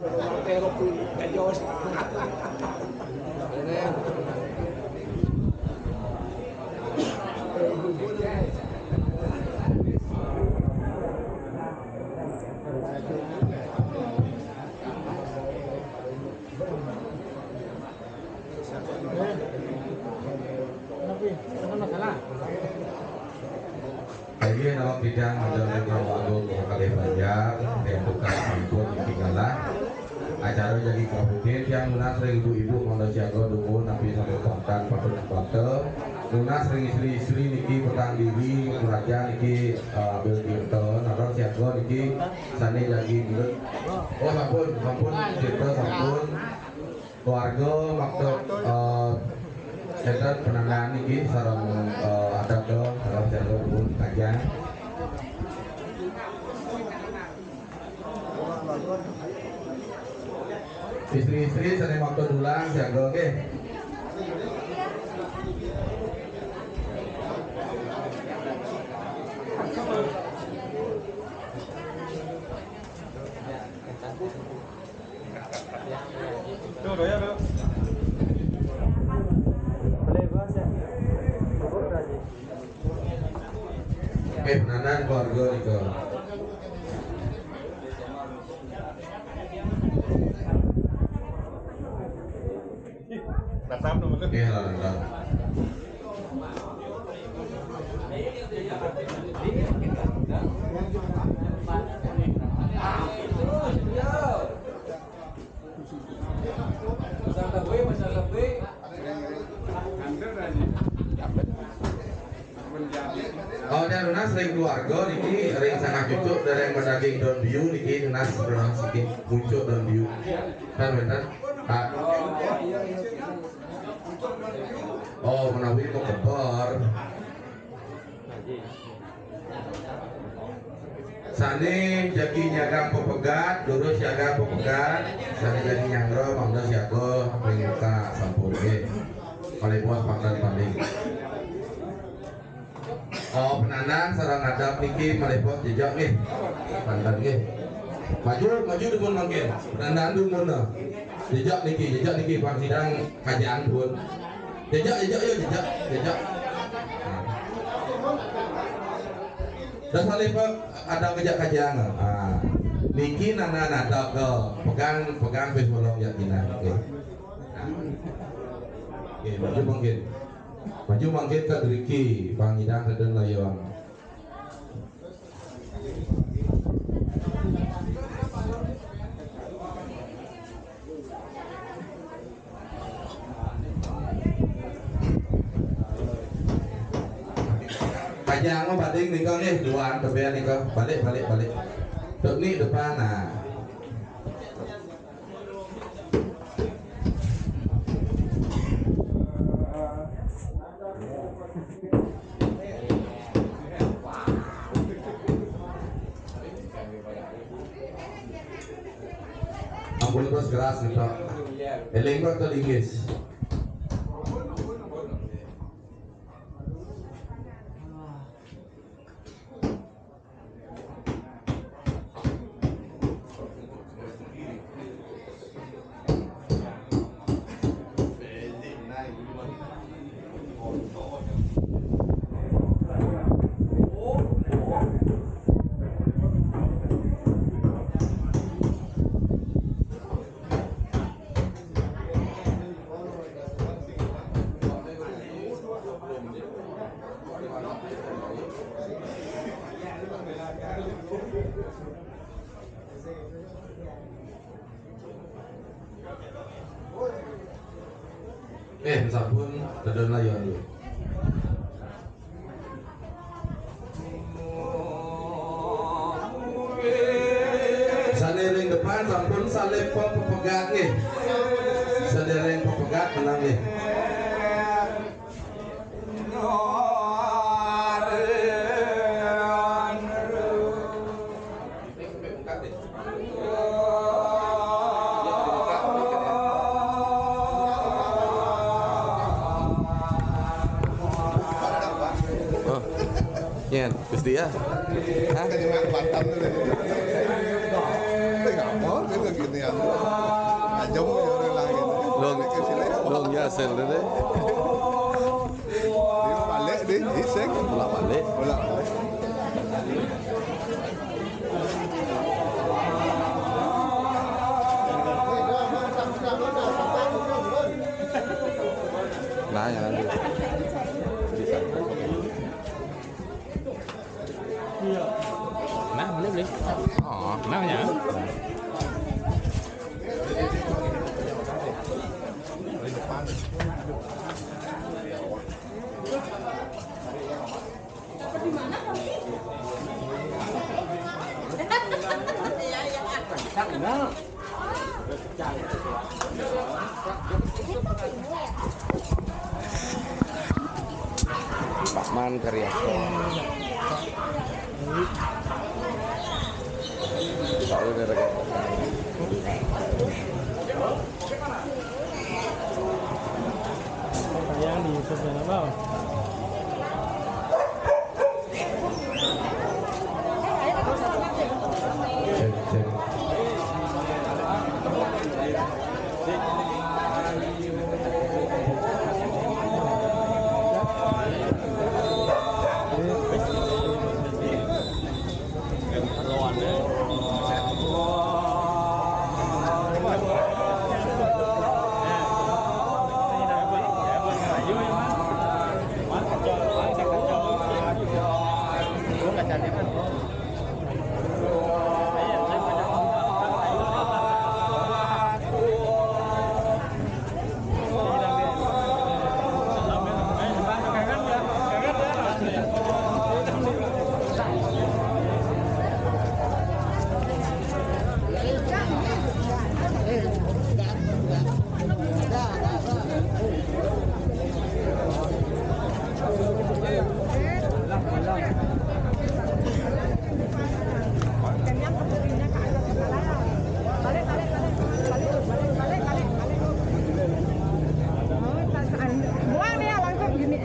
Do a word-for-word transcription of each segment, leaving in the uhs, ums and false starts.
Inggih, nama kita Majelis Agung Kalih Banjar, yang tukang ampun ketinggalan. Acara jagi kabukin, tiang nunas ring ibu-ibu mangda siaga dumun, napi sambil pangkat patut bakta. Nunas ring istri-istri niki petang diri, raja niki, eh, ambil tirta, naran siaga niki sane jagi mundut. Oh, sampun, sampun, tirta sampun. Keluarga makta, eh, enten penandaan niki sareng, eh, adat sareng jaga pun kajang. Istri-istri sane makta dulang siaga nggih. Tuh, doyan, tuh. Boleh, Bos, ya? Bubur tadi. Eh, penandaan keluarga nika. Datang dulu. Iya, datang. Oh, dan nunas ring keluarga niki, ring sanak cucuk dereng madaging daun biu niki, nunas, nunas niki mucuk daun biu. Kan wenten? Ah. Oh, menawi mau keber. Sane jagi nyagang pepegat, durus nyagang pepegat, sane jagi nyanggra mangda siaga ring muka sampun nggih. Malih puas pangkat paling. Oh, penandaan sareng adat niki malih puas jejak nggih. Pandan nggih. Maju, maju dumun mangkin. Penandaan dumun nah. Jejak niki, jejak niki pang sidang kajian pun. Jejak, jejak, ya, jejak, jejak. Dah salib, Pak, ada kejak kajian. Ah. Niki nana nada ke pegang, pegang pis bolong ya kina. Oke. Oke, maju mangkin. Maju mangkin ke driki, pang sidang teden layang. Kajang mah bading nika nggih, duaan tebel nika. Balik, balik, balik. Tuk ni depan, nah. Ampun, Bos, keras gitu. Eling, Bos, ke linggis. Eh, sampun, tedun layang dulu. Sane ring depan sampun salib pepegat nggih. Sane ring pepegat menang nggih. Oh. Nyen, Gusti ya. Hah? Kan cuma Batam tuh deh. Tapi nggak mau, dia nggak gini ya. Jauh ya orang lain. Long, long ya sel deh. Dia balik deh, iseng. Bolak balik. Bolak balik. Nah, yang ada. Nah, boleh, boleh. Oh, nah, ya. Pak Man Karya. Tahu dari Yang di YouTube channel, Bang. Cek, cek. Buang dia langsung gini, eh.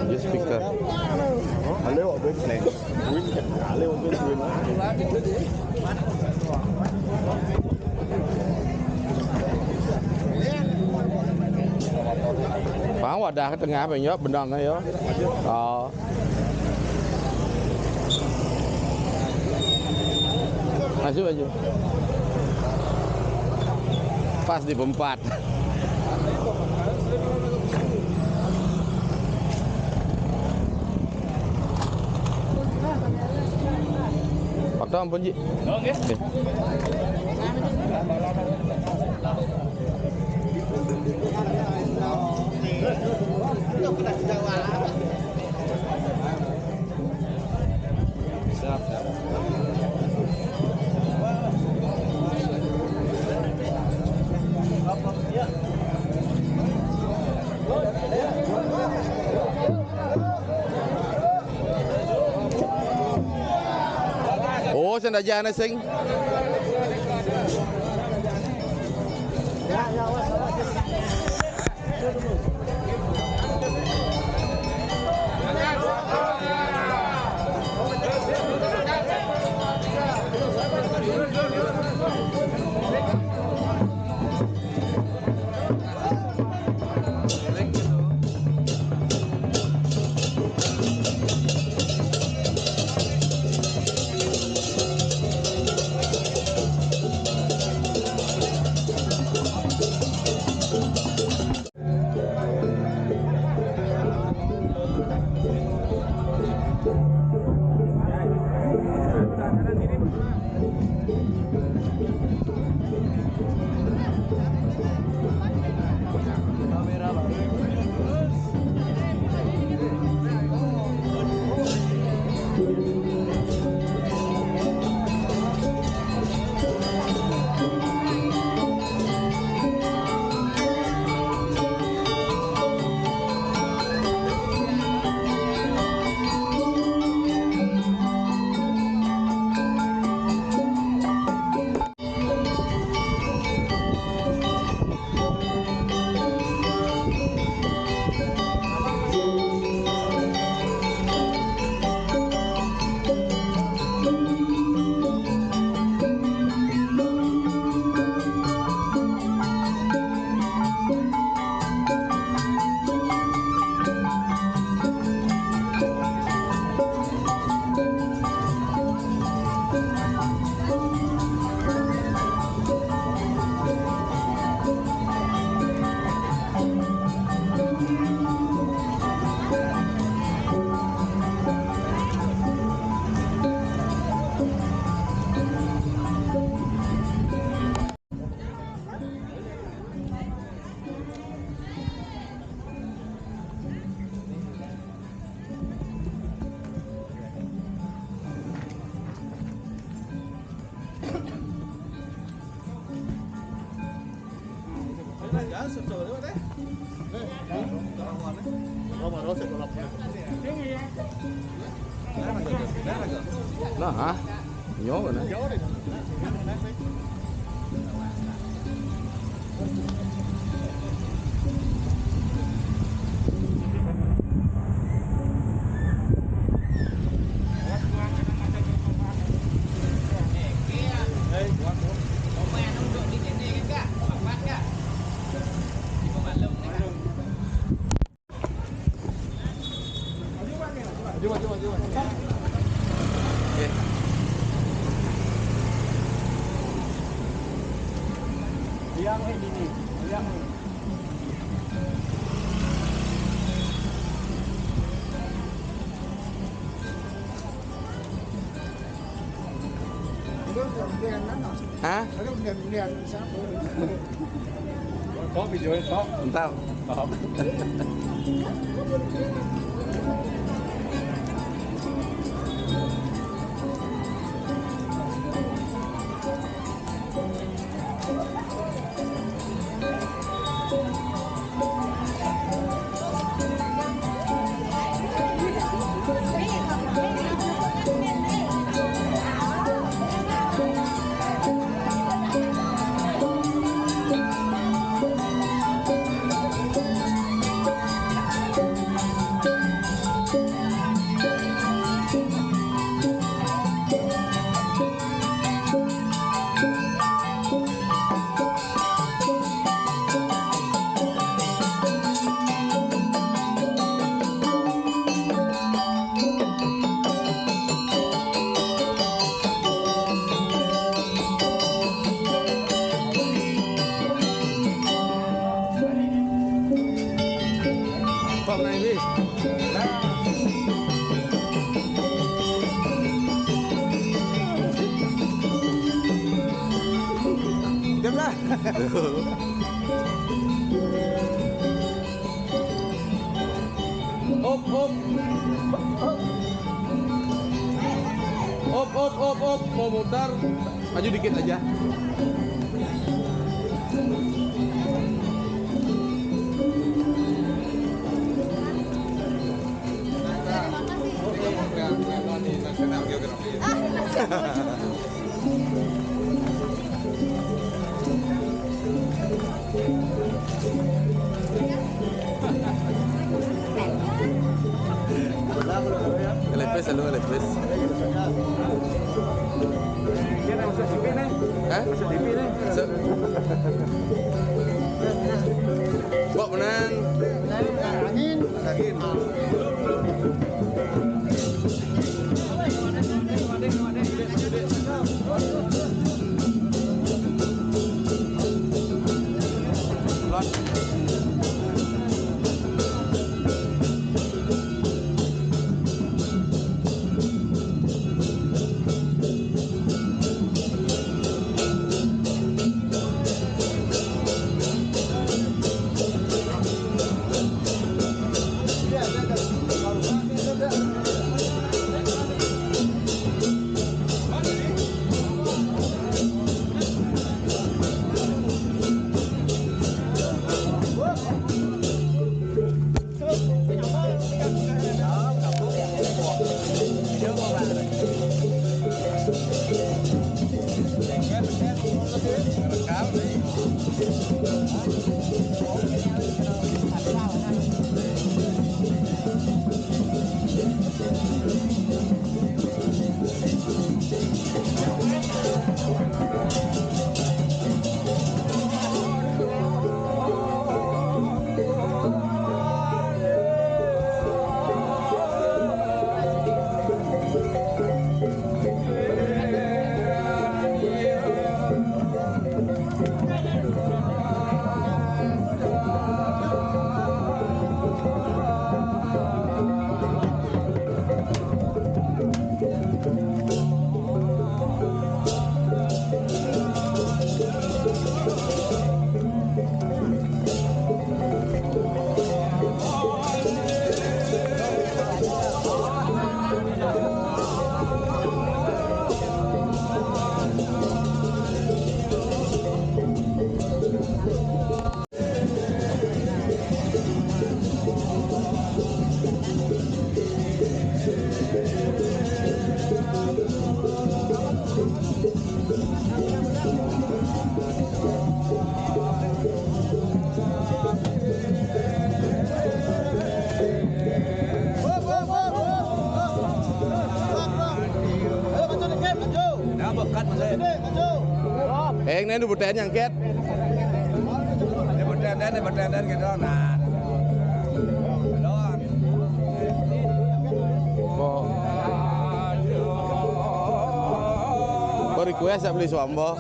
Just pick up. Hello, big plane. Pang wadah ke tengah, penyok benang ya. Oh. Masuk aja. Pas di pempat. Waktu ampun, Ji. Oke. Oke. Siap, siap. Oh, sing dah jana sing. Kamera bagus. Nah, ah, nyoba nah. Oke. Yang ini, yang ini. Hah? Entah. Pak Menaiwi. Diam lah. Op, op. Op, op, op, op. Mau mutar. Maju dikit aja. Lepes, lalu lepes. Hah? Masuk. Kok menang? Angin. Angin. Ini beten yang ket. Ini beten, ini beten, ini gitu, nah. Doang. Kok, kok request ya beli suambo?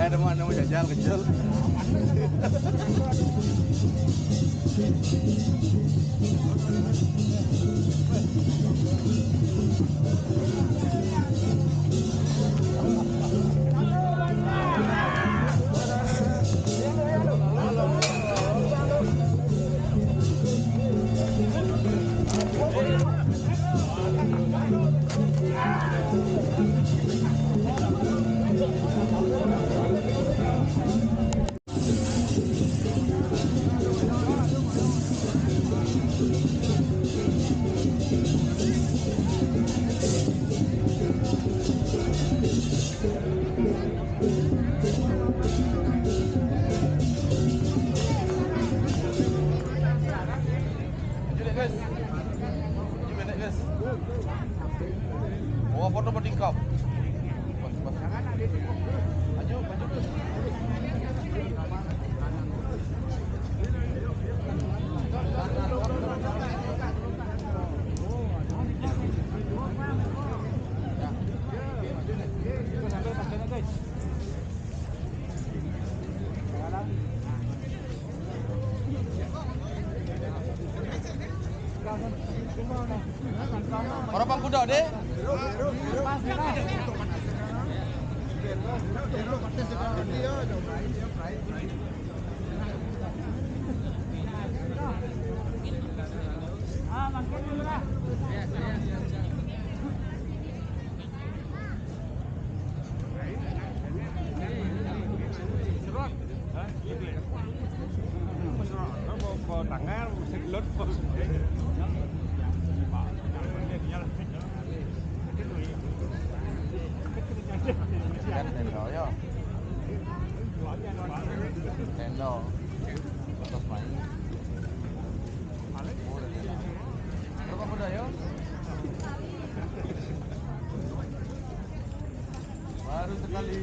Eh, teman, nemu jajal kecil. Maju deh, guys. Maju, guys. Oh, foto bertingkap. Pas, pas. Maju, maju, guys. Orang pangkuda deh. Kan tendo yo. Tendo. Terus main. Berapa kuda yo? Baru sekali.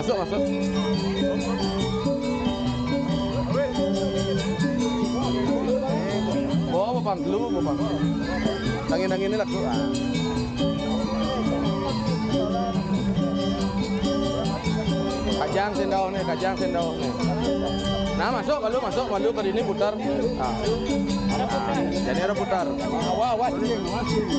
Masuk, masuk. Oh, bapang dulu, bapang. Tangin-tangin ini laku. Ah. Kajang sendau nih, kajang sendau nih. Nah, masuk, malu, masuk, malu ke sini putar. Ah. Ah, jadi ada putar. Wah, wah, sini, wah, sini.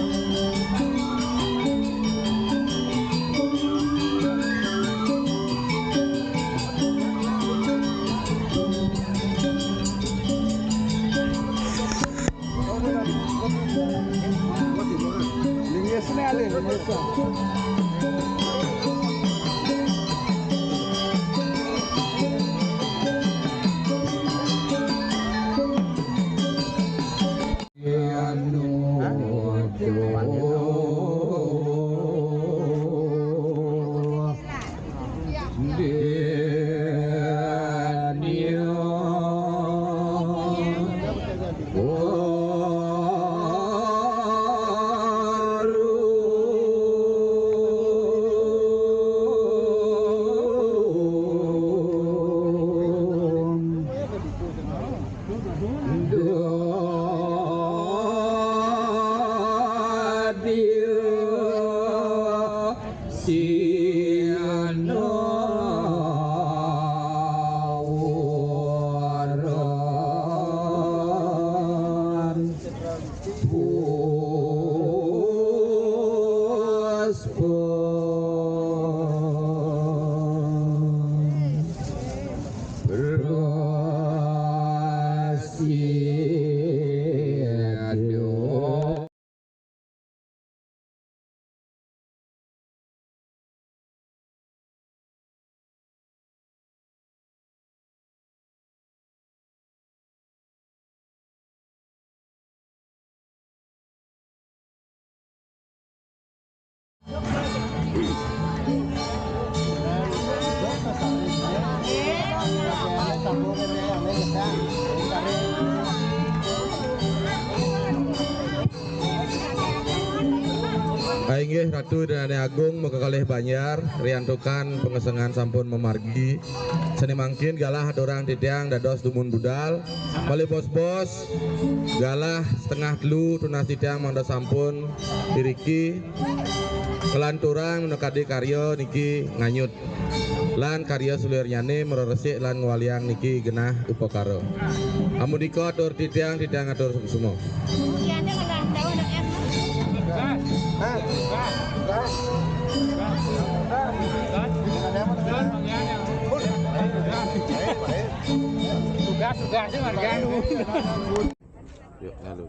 Inggih, Ratu Ida Dané Agung, makakalih banjar, riantukan pangesengan sampun mamargi. Sané mangkin galah aturang titiang dados dumun budal. Malih bos-bos, galah setengah telu tunas titiang mangda sampun iriki. Kalanturang minakadi karya niki nganyut. Lan karya sulirnyané mreresik lan ngwaliang niki genah upakara. Amunika atur titiang, titiang atur suksma. Tugas, tugas, tugas. Yuk, lalu, lalu.